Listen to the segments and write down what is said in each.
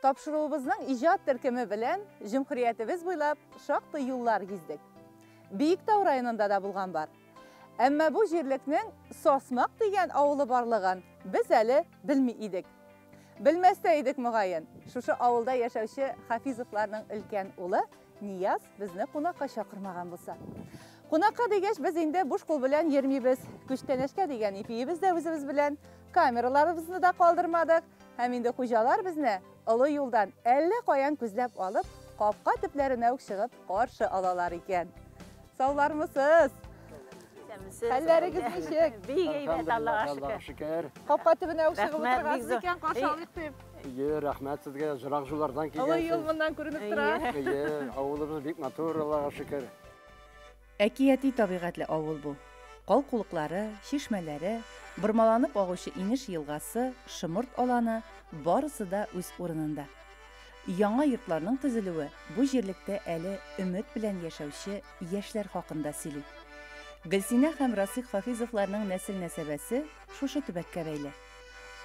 Тапшыруыбызның иҗат төркеме белән җөмһүриятебез буйлап шактый юллар гиздек. Биектау районында да булган бар. Әмма бу җирлекнең Сасмак дигән авылы барлыгын без әле белми идек. Белмәс тә идек, мөгаен. Шушы авылда яшәүче Хафизовларның өлкән улы Нияз безне кунакка чакырмаган булса. Кунакка дигәч, без инде буш кул белән йөрмибез. Күчтәнәчкә дигән ипиебез дә үзебез белән, камераларыбызны да калдырмадык. Һәм инде хуҗалар безне олы юлдан әллә каян күзләп алып, капка төпләренә үк чыгып каршы алалар икән. Саулармысыз? Хәлләрегез ничек? Бик әйбәт, Аллага шөкер. Капка төбенә үк чыгып утыргансыз икән, каршы алыйк дип. Әйе, рәхмәт сезгә, җырак юллардан килгәнсез. Олы юл моннан күренеп тора. Әйе, авылыбыз бик матур, Аллага шөкер. Әкияти табигатьле авыл бу. Калкулыклары, чишмәләре, бормаланып агучы инеш елгасы, шомырт аланы, барысы да үз урынында. Яңа йортларның төзелүе бу җирлектә әле өмет белән яшәүче яшьләр хакында сөйли. Гөлсинә һәм Расыйх Хафизовларның нәсел-нәсәбәсе шушы төбәккә бәйле.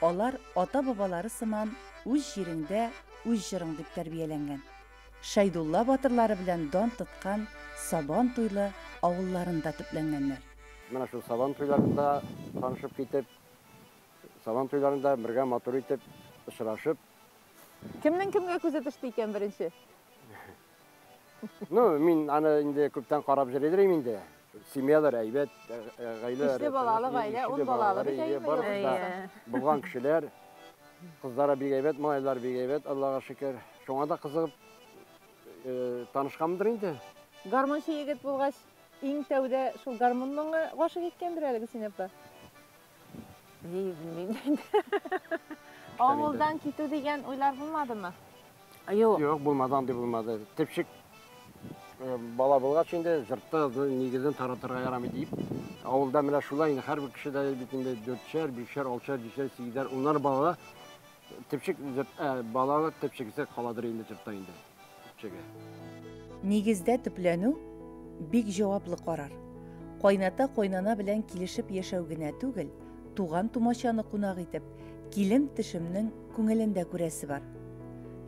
Алар ата-бабалары сыман үз җиреңдә үз җырың дип тәрбияләнгән. Шәйдулла батырлары белән дан тоткан Сабан туйлы авылларында төпләнгәннәр. Менә шул Сабан туйларында танышып китеп, Сабан туйларында бергә матур итеп очрашып. Кемнең кемгә күзе төште икән беренче? Ну, мин аны инде күптән карап йөридер идем инде. Семьялар әйбәт, гаиләләр. Ишле балалы гаилә, ун балалы бит әйеме? Барысы да булган кешеләр. Кызлары бик әйбәт, малайлары бик әйбәт, Аллага шөкер. Шуңа да кызыгып танышканмындыр инде. Гармунчы егет булгач, иң тәүдә шул гармун моңы гашыйк иткәндер әле Гөлсинә апа. Ни, белмим инде. Авылдан китү дигән уйлар булмадымы? Юк. Юк, булмады, андый булмады. Төпчек бала булгач инде, җыртты, нигезен таратырга ярамый дип. Авылда менә шулай инде, һәрбер кеше дә бит инде дүртшәр, бишәр, алтышар, җидешәр, сигезәр, унар бала. Төпчек балалы төпчегесе каладыр инде җыртта инде. Төпчеге. Нигездә төпләнү бик җаваплы карар. Кайната-кайнана белән килешеп яшәү генә түгел, туган-тумачаны кунак итеп, килем-төшемнең күңелен дә күрәсе бар.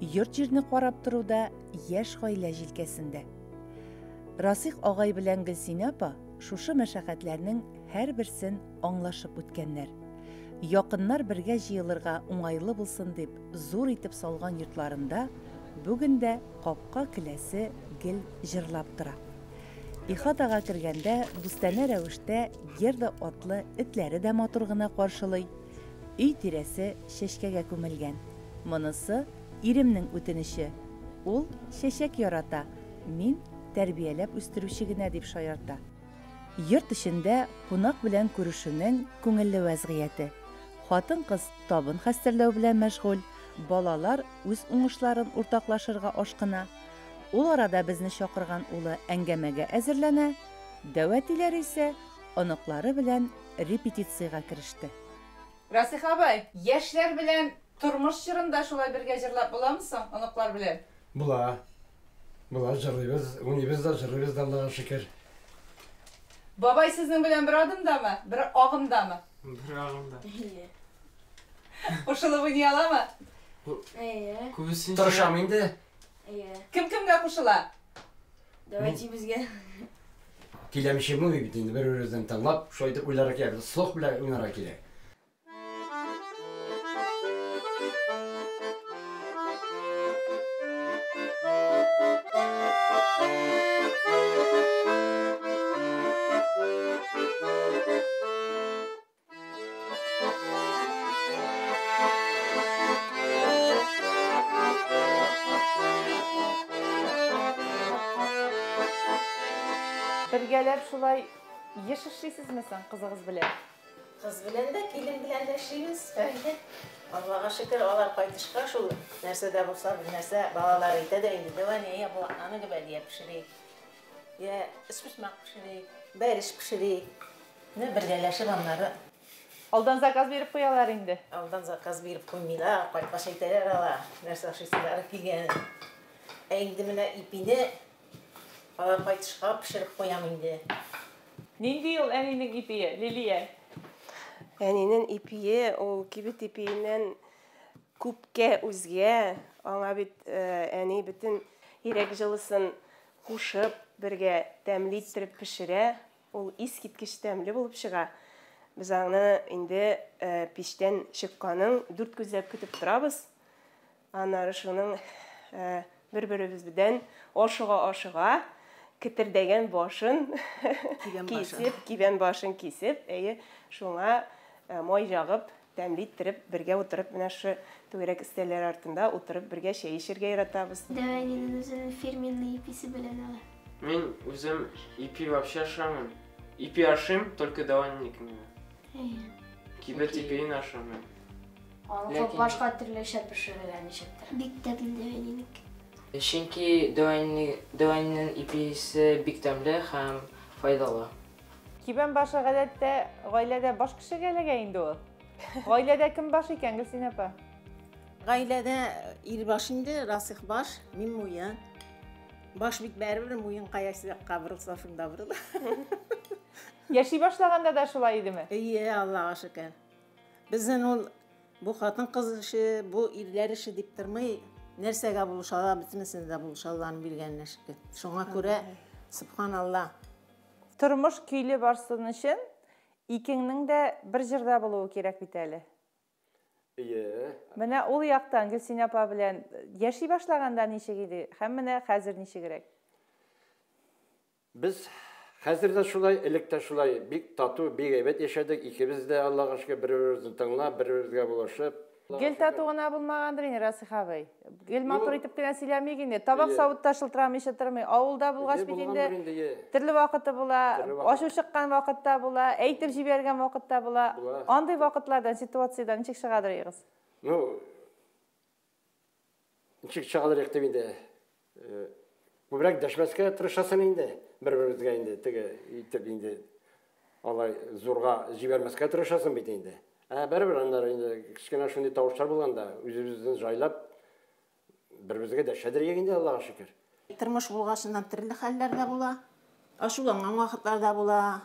Йорт-җирне карап тору да яшь гаилә җилкәсендә. Расих агай белән Гөлсинә апа шушы мәшәкатьләрнең һәрберсен аңлашып үткәннәр. Якыннар бергә җыелырга уңайлы булсын дип зур итеп салган йортларында бүген дә капка келәсе гел җырлап тора. Ихатага кергәндә дустанә рәвештә Герда атлы этләре дә матур гына каршылый. Өй тирәсе чәчкәгә күмелгән. Монысы иремнең үтенече. Ул чәчәк ярата, мин тәрбияләп үстерүче генә дип шаярта. Йорт эчендә кунак белән күрешүнең күңелле вәзгыяте. Хатын-кыз табын хәстәрләү белән мәшгуль, балалар үз уңышларын уртаклашырга ашкына. Ул арада безне чакырган улы әңгәмәгә әзерләнә, дәү әтиләре исә оныклары белән репетициягә кереште. Расих абый, яшьләр белән тормыш җырын да шулай бергә җырлап буламы соң, оныклар белән? Була. Була, җырлыйбыз, уйныйбыз да, җырлыйбыз да, Аллага шөкер. Бабай сезнең белән бер адымдамы, бер агымдамы? Бер агымда. Әйе. Кушылып уйный аламы? Әйе. Күбесенчә. Тырышам инде. Әйе. Кем кемгә кушыла? Давайте безгә. Киләмичә булмый бит инде, бер-беребездән тыңлап, шулай итеп уйларга кирәк, слух белән уйнарга кирәк. Бергәләп шулай еш эшлисезме соң кызыгыз белән? Кыз белән дә, килен белән дә эшлибез, Фәридә. Аллага шөкер, алар кайтышка шул нәрсә дә булса, бер нәрсә балалар әйтә дә инде, давай, я бу атнаны гөбәдия пешерик, я өчпочмак пешерик, бәлеш пешерик. Менә бергәләшеп аннары. Алдан заказ биреп куялар инде. Алдан заказ биреп куймыйлар, кайткач әйтәләр алар, нәрсә ашыйсылары килгәнен. Ә инде менә ипине алар кайтышка пешереп куям инде. Нинди ул әнинең ипие, Лилия? Әнинең ипие ул кибет ипиеннән Күпкә үзгә, аңа бит әни бөтен йөрәк җылысын кушып, бергә тәмле иттереп пешерә. Ул искиткеч тәмле булып чыга. Без аны инде пичтән чыкканын дүрт күзләп көтеп торабыз. Аннары шуның бер-беребез белән ашыга-ашыга кетердәгән башын кисеп, кибән башын кисеп, әйе, шуңа май ягып, тәмле иттереп, бергә утырып, менә шушы түгәрәк өстәлләр артында утырып, бергә чәй эчәргә яратабыз. Дәү әнинең үзенең фирменный иписе белән ала. Мин үзем ипи вообще ашамыйм. Ипи ашыйм, только дәү әнинекен генә. Әйе. Кибет ипиен ашамыйм. Аныкы Ләкин- башка төрлечә пешерелә ничектер. Бик тәмле дәү әнинеке. Чөнки дәү әни, дәү әнинең иписе бик тәмле һәм файдалы. Кибән башы гадәттә гаиләдә баш кешегә эләгә инде ул. Гаиләдә кем баш икән, Гөлсинә апа? Гаиләдә ир баш инде, Расих баш, мин муен. Баш бит бәрібір муен кайсы якка борылса шунда борыла. Яши башлаганда да шулай идеме? Әйе, Аллага шөкер. Безнең ул бу хатын-кыз эше, бу ирләр эше дип тормый, нәрсәгә булышалар, бөтенесенә дә булыша Алланың биргәненә шөкер. Шуңа күрә, субханалла. Тормыш көйле барсын өчен икеңнең дә бер җырда булуы кирәк бит әле. Әйе. Менә ул яктан Гөлсинә апа белән яши башлаганда ничек иде һәм менә хәзер ничегрәк? Без хәзер дә шулай, элек тә шулай бик тату, бик әйбәт яшәдек. Икебез дә Аллага шөкер бер-беребезне тыңлап, бер-беребезгә булышып. Гел тату гына булмагандыр инде Расих абый. Гел матур Юк. итеп кенә сөйләмик инде. Табак Әйе. савытта шылтырамыйча тормый. Авылда булгач Әйе, бит булгандыр инде инде, әйе. төрле вакыты була, Төрле вакыт. ачу чыккан вакытта була, әйтеп җибәргән вакытта була. Була. Андый вакытлардан, ситуациядән ничек чыгадыр егыз? Ну, ничек чыгадыр дип инде. Күбрәк дәшмәскә тырышасың инде, бер-беребезгә инде теге итеп инде алай зурга җибәрмәскә тырышасың бит инде. Ә бәрібер аннары инде кечкенә шундый тавышлар булганда үзебезне җайлап бер-беребезгә дәшәдер инде, Аллага шөкер. Тормыш булгачыннан төрле хәлләр дә була. Ачуланган вакытлар да була.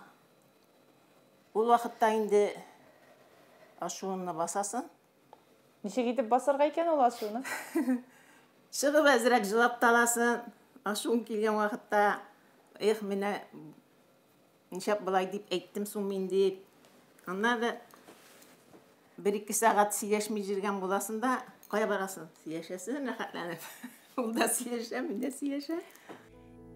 Ул вакытта инде ачуыңны басасың. Ничек итеп басарга икән ул ачуны? Чыгып әзрәк җылап та аласың. Ачуың килгән вакытта, эх, менә нишләп болай дип әйттем соң мин дип. Аннары бер-ике сәгать сөйләшми йөргән буласың да, кая барасың? Сөйләшәсең, рәхәтләнеп. Ул да сөйләшә, мин дә сөйләшәм.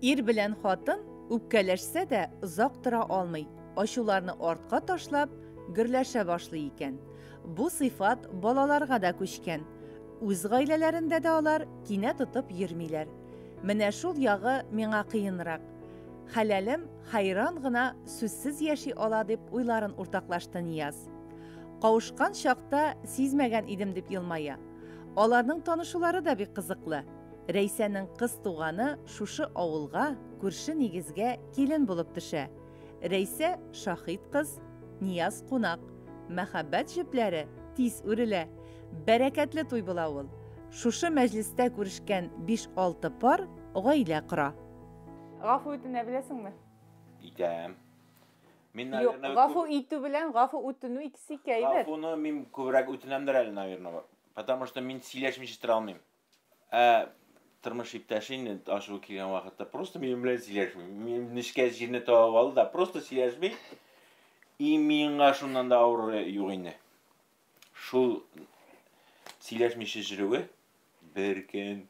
Ир белән хатын үпкәләшсә дә озак тора алмый. Ачуларны артка ташлап, гөрләшә башлый икән. Бу сыйфат балаларга да күчкән. Үз гаиләләрендә дә алар кинә тотып йөрмиләр. Менә шул ягы миңа кыенрак. Хәләлем хайран гына сүзсез яши ала дип уйларын уртаклашты Нияз. Кавышкан чакта сизмәгән идем дип елмая. Аларның танышулары да бик кызыклы. Рәйсәнең кыз туганы шушы авылга, күрше нигезгә килен булып төшә. Рәйсә шаһит кыз, Нияз кунак. Мәхәббәт җепләре тиз үрелә. Бәрәкәтле туй була ул. Шушы мәҗлестә күрешкән 5-6 пар гаилә кора. Гафу үтенә беләсеңме? Итәм. Мин, Юк, наверное, гафу итү белән гафу үтенү икесе ике әйбер. Гафуны мин күбрәк үтенәмдер әле, наверное. Потому что мин сөйләшмичә тора алмыйм. Ә тормыш иптәше инде ачуы килгән вакытта просто минем белән сөйләшми. Мин нечкә җирне табып алды да просто сөйләшми. И миңа шуннан да авыры юк инде. Шул сөйләшмичә йөрүе бер көн,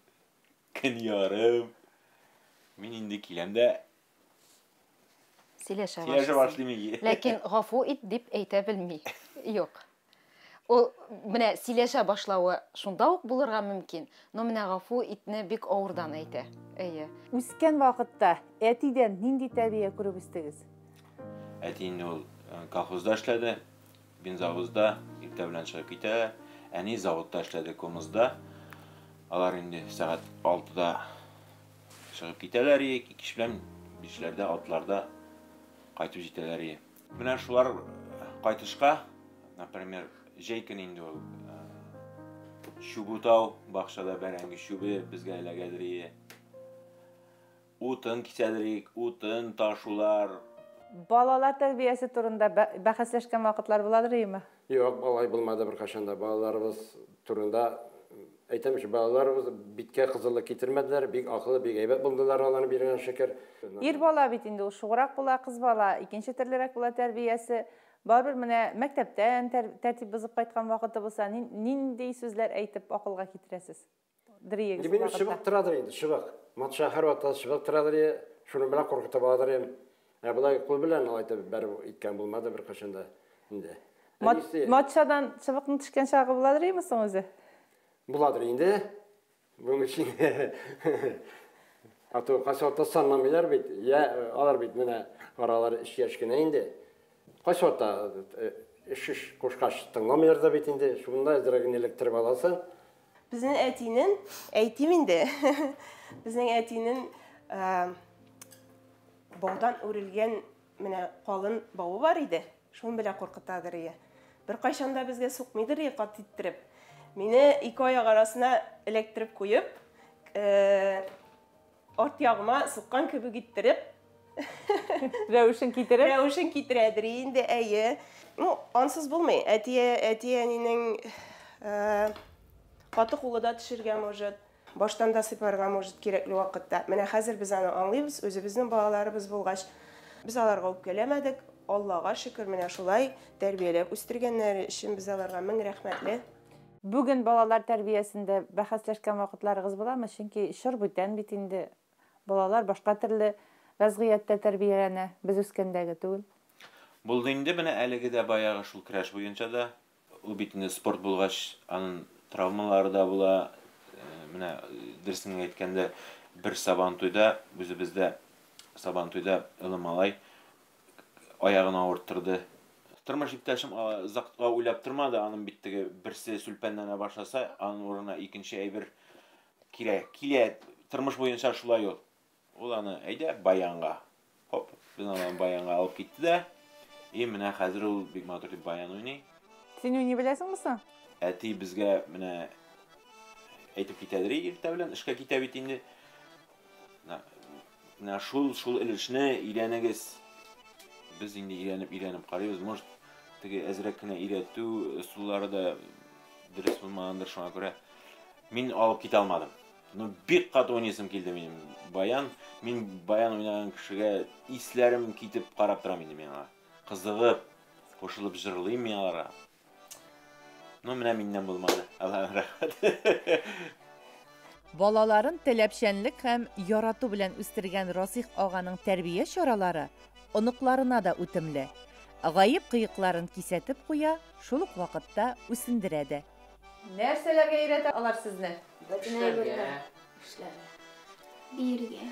көн ярым. Мин инде киләм дә Сөйләшә сөйләшә башлыйсың. башлыйм инде. Ләкин гафу ит дип әйтә белми. Юк. Ул менә сөйләшә башлавы шунда ук булырга мөмкин, но менә гафу итне бик авырдан әйтә. Әйе. Үскән вакытта әтидән нинди тәрбия күреп үстегез? Әти инде ул колхозда эшләде, бензовозда, иртә белән чыгып китә. Әни заводта эшләде, КОМЗда. Алар инде сәгать 6-да чыгып китәләр, кич белән 5-ләрдә, 6-ларда кайтып җитәләр. Менә шулар кайтышка, например, җәй көне инде ул чүп утау, бакчада бәрәңге чүбе безгә эләгәдер. Утын кисәдер, утын ташулар. Балалар тәрбиясе турында бәхәсләшкән вакытлар буладыр име? Юк, алай булмады беркайчан да. Балаларыбыз турында әйтәм ич, балаларыбыз биткә кызыллык китермәделәр, бик акыллы, бик әйбәт булдылар, Алланың биргән шөкер. Ир бала бит инде ул шуграк була, кыз бала икенче төрлерәк була тәрбиясе. Барыбер менә мәктәптән тәртип бозып кайткан вакыты булса, нинди сүзләр әйтеп акылга китерәсез? Дриегез Инде минем чыбык торадыр инде, чыбык. Матша һәрвакытта чыбык торадыр, шуның белән куркытып аладыр идем. Ә болай кул белән алай итеп бәреп иткән булмады беркайчан да инде. Матшадан чыбыкның төшкән чагы буладыр име соң үзе? Буладыр инде. Моның өчен А то кайсы вакытта санламыйлар бит. Я алар бит менә аралар өч яшь кенә инде. Кайсы вакытта эш эш кушкач тыңламыйлар да бит инде. Шунда әзрәк генә эләктереп аласың. Безнең әтинең, әйтим инде, безнең әтинең баудан үрелгән менә калын бавы бар иде. Шуның белән куркытадыр ие. Беркайчан да безгә сукмыйдыр ие каты иттереп. Мине ике аяк арасына эләктереп куеп, арт ягыма суккан кебек иттереп, рәвешен китереп, рәвешен китерәдер инде, әйе. Ну, ансыз булмый. Әти, әти әнинең каты кулы да төшергә может, баштан да сыйпарга может кирәкле вакытта. Менә хәзер без аны аңлыйбыз, үзебезнең балаларыбыз булгач, без аларга үпкәләмәдек. Аллага шөкер, менә шулай тәрбияләп үстергәннәре өчен без аларга мең рәхмәтле. Бүген балалар тәрбиясендә бәхәсләшкән вакытларыгыз буламы? Чөнки чор бүтән бит инде. Балалар башка төрле вәзгыятьтә тәрбияләнә, без үскәндәге түгел. Булды инде менә әлеге дә баягы шул көрәш буенча да. Ул бит инде спорт булгач, аның травмалары да була. Менә дөресен генә әйткәндә, бер Сабантуйда, үзебездә Сабантуйда олы малай аягын авырттырды. Тормыш иптәшем озакка уйлап тормады, аның бит теге берсе сүлпәнләнә башласа, аның урынына икенче әйбер кирәк. Килә, тормыш буенча шулай ул. Ул аны, әйдә, баянга. Хоп, без аны баянга алып китте дә. И менә хәзер ул бик матур дип баян уйный. Син уйный беләсеңме соң? Әти безгә менә әйтеп китәдер иртә белән, эшкә китә бит инде. Менә шул, шул өлешне өйрәнегез. Без инде өйрәнеп, өйрәнеп карыйбыз. Может, теге әзрәк кенә өйрәтү ысуллары да дөрес булмагандыр, шуңа күрә мин алып китә алмадым. Ну, бик каты уйныйсым килде минем баян. Мин баян уйнаган кешегә исләрем китеп карап торам инде миңа. Кызыгып, кушылып җырлыйм мин аларга. Ну, менә миннән булмады. Аллаһ рәхмәт. Балаларын таләпчәнлек һәм ярату белән үстергән Расих аганың тәрбия чаралары оныкларына да үтемле. Гаеп-кыекларын кисәтеп куя, шул ук вакытта үсендерә дә. Нәрсәләргә өйрәтә алар сезне? Эшләргә. Эшләргә. Биергә.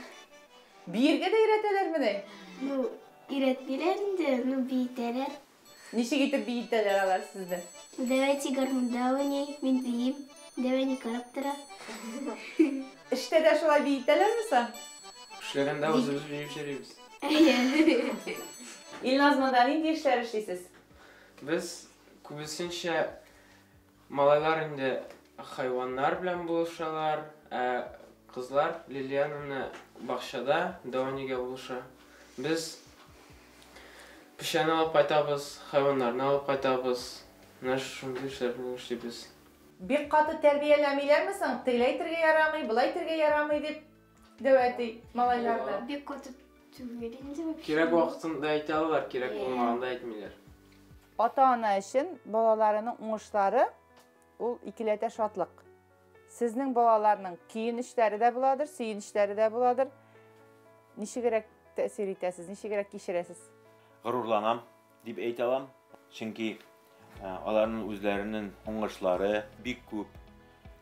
Биергә дә өйрәтәләрмени? Ну, өйрәтмиләр инде, ну, биетәләр. Ничек итеп биетәләр алар сезне? Давайте гармунда уйный, мин биим. Давай не карап тора. Эштә дә шулай биетәләрме соң? Эшләгәндә үзебез биеп йөрибез. Илназ, монда нинди эшләр эшлисез? Без күбесенчә малайлар инде хайваннар белән булышалар, ә кызлар Лилиана менә бакчада Даванигә булыша. Без печән алып кайтабыз, хайваннарны алып кайтабыз. Менә шундый эшләр белән эшлибез. Бик каты тәрбияләмиләрме соң? Тегеләй итәргә ярамый, былай итәргә ярамый дип дәү әти малайларны. Бик каты түгел инде вообще. Кирәк вакытында әйтә алалар, кирәк булмаганда әйтмиләр. Ата-ана өчен балаларының уңышлары ул икеләтә шатлык. Сезнең балаларның көенечләре дә буладыр, сөенечләре дә буладыр. Ничегрәк тәэсир итәсез, ничегрәк кичерәсез? Горурланам дип әйтә алам, чөнки аларның үзләренең уңышлары бик күп.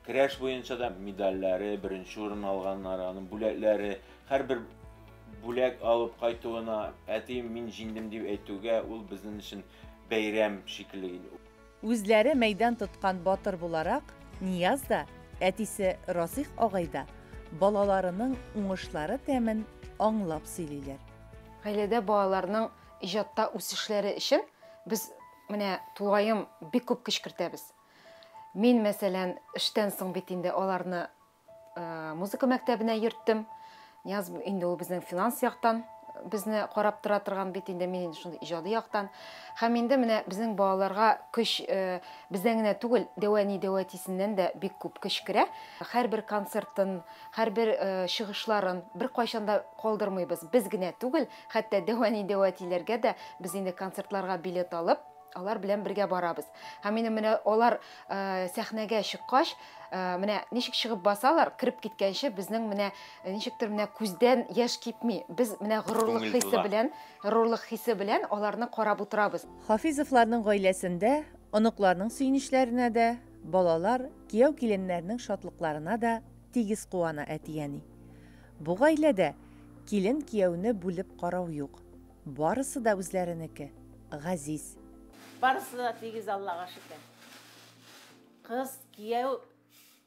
Көрәш буенча да медальләре, беренче урын алганнары, аның бүләкләре, һәрбер бүләк алып кайтуына, әтием, мин җиңдем дип әйтүгә, ул безнең өчен бәйрәм шикелле инде. Үзләре мәйдан тоткан батыр буларак, Нияз да, әтисе Расих агай да балаларының уңышлары тәмен аңлап сөйлиләр. Гаиләдә балаларның иҗатта үсешләре өчен без менә тулаем бик күп көч кертәбез. Мин, мәсәлән, эштән соң бит инде аларны музыка мәктәбенә йөрттем. Нияз инде ул безнең финанс яктан безне карап тора торган бит инде мин инде шундый иҗади яктан. Һәм инде менә безнең балаларга көч э, бездән генә түгел, дәү әни, дәү әтисеннән дә бик күп көч керә. Һәрбер концертын, һәрбер э, чыгышларын беркайчан да калдырмыйбыз. Без генә түгел, хәтта дәү әни, дәү әтиләргә дә без инде концертларга билет алып, алар белән бергә барабыз. Һәм инде менә алар э, сәхнәгә чыккач, э, менә ничек чыгып басалар, кереп киткәнче безнең менә э, ничектер менә күздән яшь кипми. Без менә горурлык Күңел хисе тула. белән, горурлык хисе белән аларны карап утырабыз. Хафизовларның гаиләсендә оныкларның сөенечләренә дә, балалар, кияү-киленнәрнең шатлыкларына да тигез куана әти-әни. Бу гаиләдә килен-кияүне бүлеп карау юк. Барысы да үзләренеке, газиз. Барысы да тигез, Аллага шөкер. Кыз, кияү,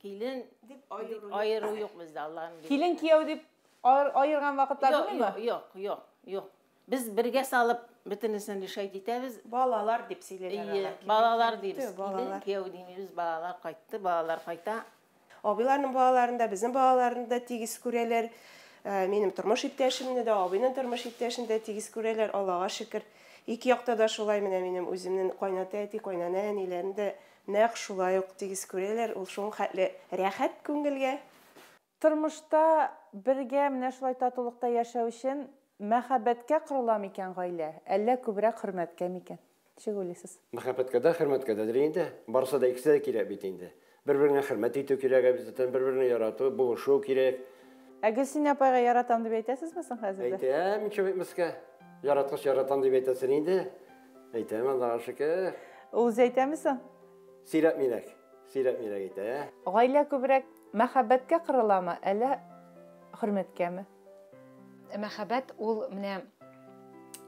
килен дип аеру юк бездә, Алланың биргәне. Килен кияү дип аерган вакытлар Юк, булмыймы? юк, юк, юк. Без бергә салып бөтенесен решать итәбез. Балалар дип сөйлиләр Ие, алар. балалар дибез. Килен, Балалар. кияү димибез, балалар кайтты, балалар кайта. Абыйларның балаларын да, безнең балаларны да тигез күрәләр. Э, Минем тормыш иптәшемне дә, абыйның тормыш иптәшен дә тигез күрәләр, Аллага шөкер. Ике якта да шулай менә минем үземнең кайната әти, кайнана әниләрен дә нәкъ шулай ук тигез күрәләр. Ул шуның хәтле рәхәт күңелгә. Тормышта бергә менә шулай татулыкта яшәү өчен мәхәббәткә корыла микән гаилә, әллә күбрәк хөрмәткә микән? Ничек уйлыйсыз? Мәхәббәткә дә, хөрмәткә дә инде. Барысы да икесе дә кирәк бит инде. Бер-береңә хөрмәт итү кирәк, обязательно бер-береңне ярату, булышу кирәк. Ә Гөлсинә апайга яратам дип әйтәсезме соң хәзер дә? Әйтәм, ничек әйтмәскә. Яраткач яратам дип әйтәсең инде. Әйтәм, Аллага шөкер. Ул үзе әйтәме соң? Сирәк мирәк, сирәк мирәк әйтә. Гаилә күбрәк мәхәббәткә корыламы, әллә хөрмәткәме? Мәхәббәт ул менә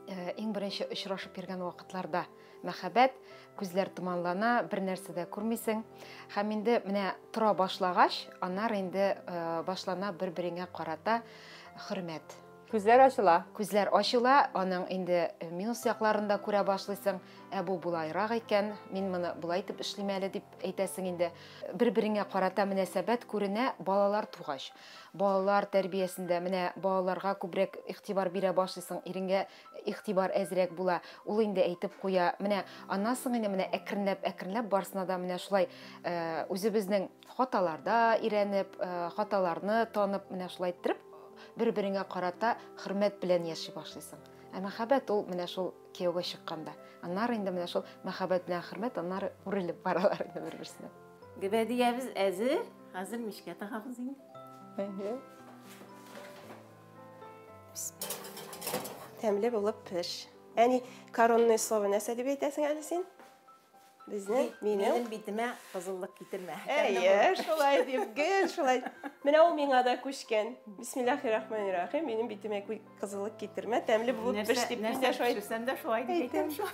э, иң беренче очрашып йөргән вакытларда мәхәббәт, күзләр томанлана, бер нәрсә дә күрмисең. Һәм инде менә тора башлагач, аннары инде э, башлана бер-береңә карата хөрмәт. Күзләр ачыла. Күзләр ачыла, аның инде э, минус якларын да күрә башлыйсың. Ә бу болайрак икән, мин моны болай итеп эшлим әле дип әйтәсең инде. Бер-береңә карата мөнәсәбәт күренә балалар тугач. Балалар тәрбиясендә менә балаларга күбрәк игътибар бирә башлыйсың, иреңгә игътибар әзрәк була. Ул инде әйтеп куя. Менә аннан соң инде менә әкренләп әкренләп барысына да менә шулай э, үзебезнең хаталарда өйрәнеп, э, хаталарны танып, менә шулай иттереп бер-береңә карата хөрмәт белән яши башлыйсың. Ә мәхәббәт ул менә шул кияүгә чыкканда. Аннары инде менә шул мәхәббәт белән хөрмәт аннары үрелеп баралар инде бер-берсенә. Гөбәдиябез әзер. Хәзер мичкә тыгабыз инде. Тәмле булып пеш. Әни, коронное слово нәрсә дип әйтәсең әле син? Безнең, минем. Минем битемә кызыллык китермә. Әйе, шулай дип, гел шулай. Менә ул миңа да күчкән. Бисмиллахир-рахманир-рахим, минем битемә кызыллык китермә, тәмле булып пеш дип мин дә шулай пешерсәм дә шулай дип әйтәм шул.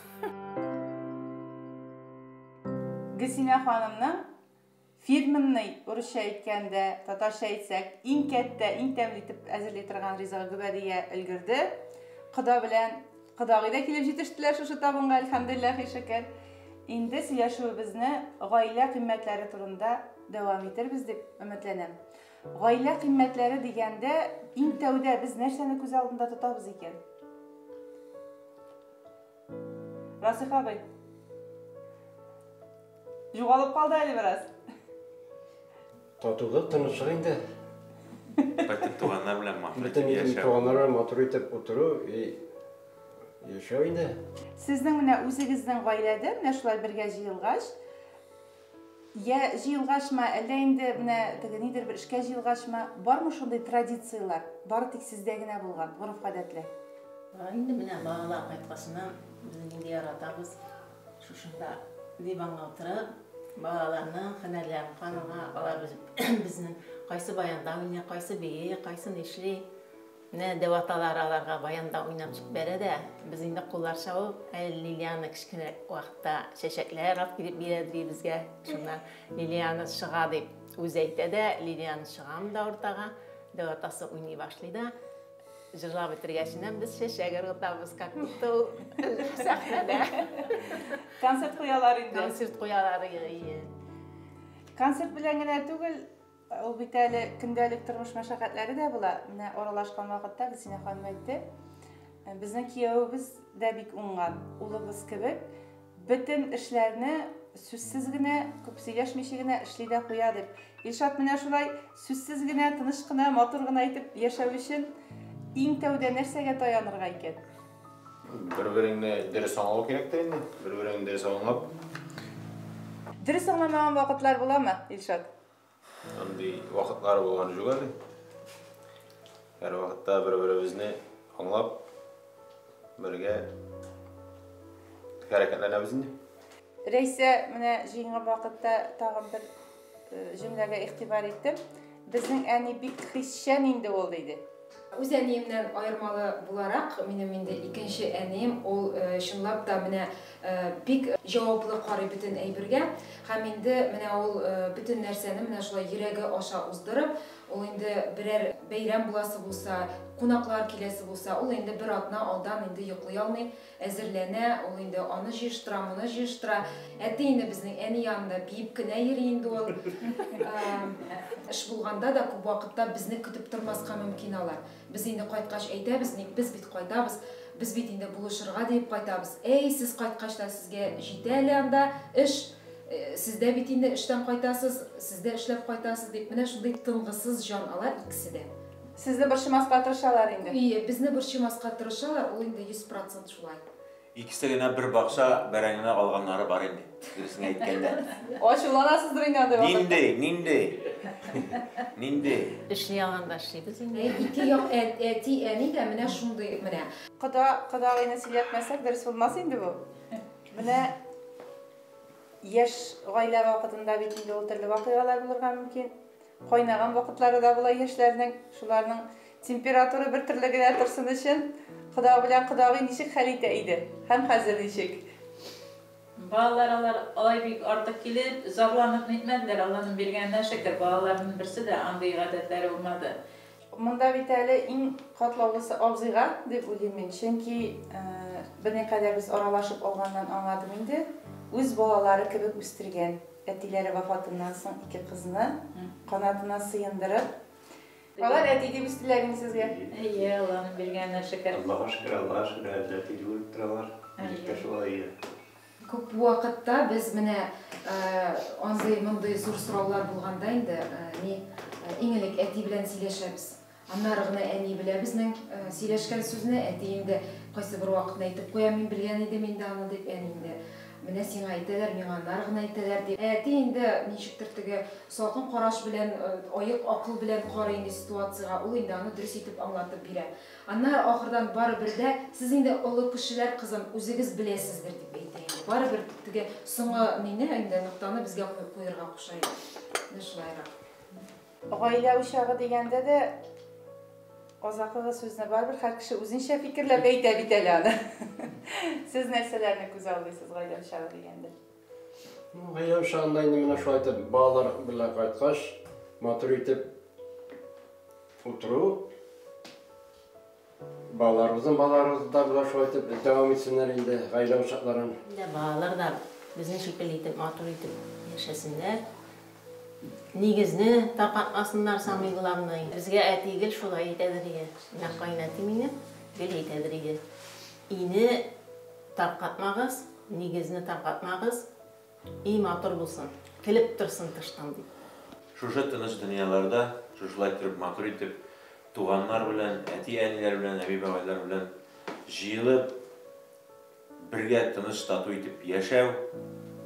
Гөлсинә ханымның фирменный урысча әйткәндә, татарча әйтсәк, иң кәттә, иң тәмле итеп әзерли торган ризыгы гөбәдия өлгерде. Кода белән кодагый да килеп җитештеләр шушы табынга, әлхәмдүлилләһи шөкер. Инде сөйләшүебезне гаилә кыйммәтләре турында дәвам итербез дип өметләнәм. Гаилә кыйммәтләре дигәндә иң тәүдә без нәрсәне күз алдында тотабыз икән? Расих абый. Югалып калды әле бераз. Татулык, тынычлык инде. Бөтен туганнар белән матур Бөтен итеп яшәү. туганнар белән матур итеп утыру и яшәү инде. Сезнең менә үзегезнең гаиләдә менә шулай бергә җыелгач, я җыелгачмы, әллә инде менә теге нидер бер эшкә җыелгачмы, бармы шундый традицияләр, бары тик сездә генә булган гореф-гадәтләр? Инде менә балалар кайткасына без инде яратабыз. Шушында диванга утырып, балаларның һөнәрләрен карарга, алар безнең кайсы баянда уйный, кайсы бии, кайсы нишли. Менә дәү аталар аларга баянда уйнап җибәрә дә, без инде куллар чабып, әле Лилиана кечкенә вакытта чәчәкләр алып килеп бирә ди безгә. Шуннан Лилиана чыга дип үзе әйтә дә, Лилиана чыгам да уртага, дәү атасы уйный башлый да. Җырлап бетергәченнән без чәчәк ыргытабыз, как будто ул сәхнәдә. Концерт куялар инде. Концерт куялар, ие. Концерт белән генә түгел, ул бит әле көндәлек тормыш мәшәкатьләре дә була. Менә аралашкан вакытта Гөлсинә ханым әйтте. Безнең киявебез дә бик уңган, улыбыз кебек, бөтен эшләрне сүзсез генә, күп сөйләшмичә генә эшли дә куя дип. Илшат, менә шулай сүзсез генә, тыныч кына, матур гына итеп яшәү өчен иң тәүдә нәрсәгә таянырга икән? Бер-береңне дөрес аңлау кирәктер инде. Бер-береңне дөрес аңлап. Дөрес аңламаган вакытлар буламы, Илшат? Андый вакытлар булган юк әле. Һәр вакытта бер-беребезне аңлап, бергә хәрәкәтләнәбез инде. Рәйсә, менә җыенган вакытта тагын бер җөмләгә игътибар иттем. Безнең әни бик хисчән инде ул, диде. Үз әниемнән аермалы буларак, минем инде икенче әнием, ул чынлап та менә бик җаваплы карый бөтен әйбергә. Һәм инде менә ул бөтен нәрсәне менә шулай йөрәге аша уздырып, ул инде берәр бәйрәм буласы булса, кунаклар киләсе булса, ул инде бер атна алдан инде йоклый алмый. Әзерләнә, ул инде аны җыештыра, моны җыештыра. Әти инде безнең әни янында биеп кенә йөри инде ул. Эш булганда да күп вакытта безне көтеп тормаска мөмкин алар. Без инде кайткач әйтәбез, ник без бит кайтабыз, без бит инде булышырга диеп кайтабыз. Әй, сез кайткач та сезгә җитә әле анда эш, сез дә бит инде эштән кайтасыз, сез дә эшләп кайтасыз дип, менә шундый тынгысыз җан алар икесе дә. Сезне борчымаска тырышалар инде. Ие, безне борчымаска тырышалар, ул инде 100 процент шулай. Икесе генә бер бакча бәрәңгене алганнары бар инде, дөресен әйткәндә. Ачуланасыздыр инде андый вакытта. Нинди, нинди? Нинди? Эшли алганда эшлибез инде. Ике як әти, әни дә менә шундый менә. Кода, кодагыйны сөйләтмәсәк, дөрес булмас инде бу. Менә яшь гаилә вакытында бит инде ул төрле вакыйгалар булырга мөмкин. Кайнаган вакытлары да була яшьләрнең. Шуларның температура бер төрле генә торсын өчен кода белән кодагый ничек хәл итә иде? Һәм хәзер ничек? Балалар алар алай бик артык килеп, зарланып нитмәделәр, Алланың биргәненә шөкер, балаларның берсе дә андый гадәтләре булмады. Монда бит әле иң катлаулысы абзыйга, дип уйлыйм мин, чөнки берникадәр без аралашып алганнан аңладым инде, үз балалары кебек үстергән. Әтиләре вафатыннан соң ике кызны канатына сыендырып. Алар әти дип үстеләр инде сезгә. Әйе, Алланың биргәненә шөкер. Аллага шөкер, Аллага шөкер, әле әти дип үлеп торалар. Ничек тә шулай, әйе. Күп вакытта без менә андый-мондый зур сораулар булганда инде, ни, иң элек әти белән сөйләшәбез. Аннары гына әни белә безнең сөйләшкән сүзне, әти инде кайсы бер вакытны әйтеп куя, мин белгән идем инде аны дип, әни инде менә сиңа әйтәләр, миңа аннары гына әйтәләр дип. Ә әти инде ничектер теге салкын караш белән, аек акыл белән карый инде ситуациягә, ул инде аны дөрес итеп аңлатып бирә. Аннары ахырдан барыбер дә, сез инде олы кешеләр, кызым, үзегез беләсездер дип әйтә инде. Барыбер теге соңгы мине инде ноктаны безгә куерга куша инде. Менә шулайрак. Гаилә учагы дигәндә дә азакыгы сүзне барыбер һәр кеше үзенчә фикерләп әйтә бит әле аны. Сез нәрсәләрне күз алдыйсыз гаилә учагы дигәндә? Ну, гаилә учагында инде менә шулай итеп балалар белән кайткач, матур итеп утыру, Балаларыбызның балаларыбыз да болар шулай итеп дәвам итсеннәр инде гаилә учакларын. Инде балалар да безнең шикелле итеп, матур итеп яшәсеннәр. Нигезне таркатмасыннар, самый главный. Безгә әти гел шулай әйтәдер иде. Менә кайнәти минем гел әйтәдер иде. Өйне таркатмагыз, нигезне таркатмагыз, өй матур булсын, көлеп торсын тыштан дип. Шушы тыныч дөньяларда шушылай торып матур итеп туганнар белән, әти-әниләр белән, әби-бабайлар белән җыелып, бергә тыныч, тату итеп яшәү,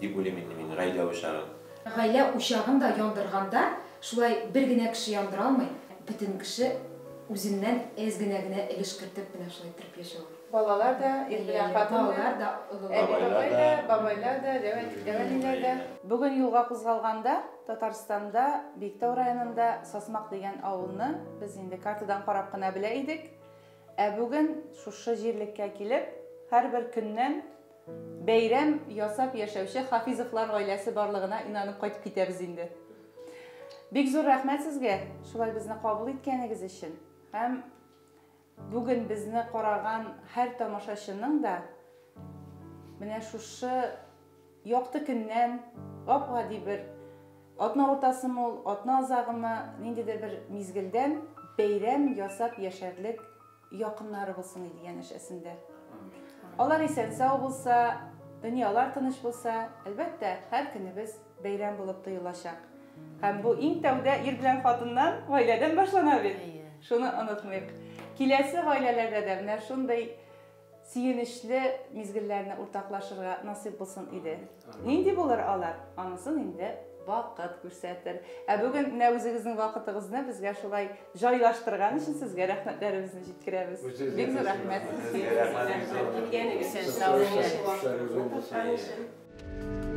дип уйлыйм инде мин гаилә учагын. Гаилә учагын да яндырганда шулай бер генә кеше яндыра алмый, бөтен кеше үзеннән әз генә генә өлеш кертеп менә шулай иттереп яшәү. Балалар да, ир белән хатын да, әби-бабай да, бабайлар да, дәү әти, дәү әниләр дә. Бүген юлга кузгалганда Татарстанда Биектау районында Сасмак дигән авылны без инде картадан карап кына белә идек. Ә бүген шушы җирлеккә килеп, һәрбер көннән бәйрәм ясап яшәүче Хафизовлар гаиләсе барлыгына инанып кайтып китәбез инде. Бик зур рәхмәт сезгә, шулай безне кабул иткәнегез өчен. Һәм Бүген безне караган һәр тамашачының да менә шушы якты көннән, гап-гади бер атна уртасымы ул, атна азагымы, ниндидер бер мизгелдән бәйрәм ясап яшәрлек якыннары булсын иде янәшәсендә. Алар исән-сау булса, дөньялар тыныч булса, әлбәттә, һәр көнебез бәйрәм булып тоелачак. Һәм бу иң тәүдә ир белән хатыннан, гаиләдән башлана бит. Шуны онытмыйк. Киләсе гаиләләрдә дә менә шундый сөенечле мизгелләрне уртаклашырга насыйп булсын иде. Нинди булыр алар? Анысын инде вакыт күрсәтер. Ә бүген менә үзегезнең вакытыгызны безгә шулай җайлаштырган өчен сезгә рәхмәтләребезне җиткерәбез. Бик зур рәхмәт. Килгәнегез өчен.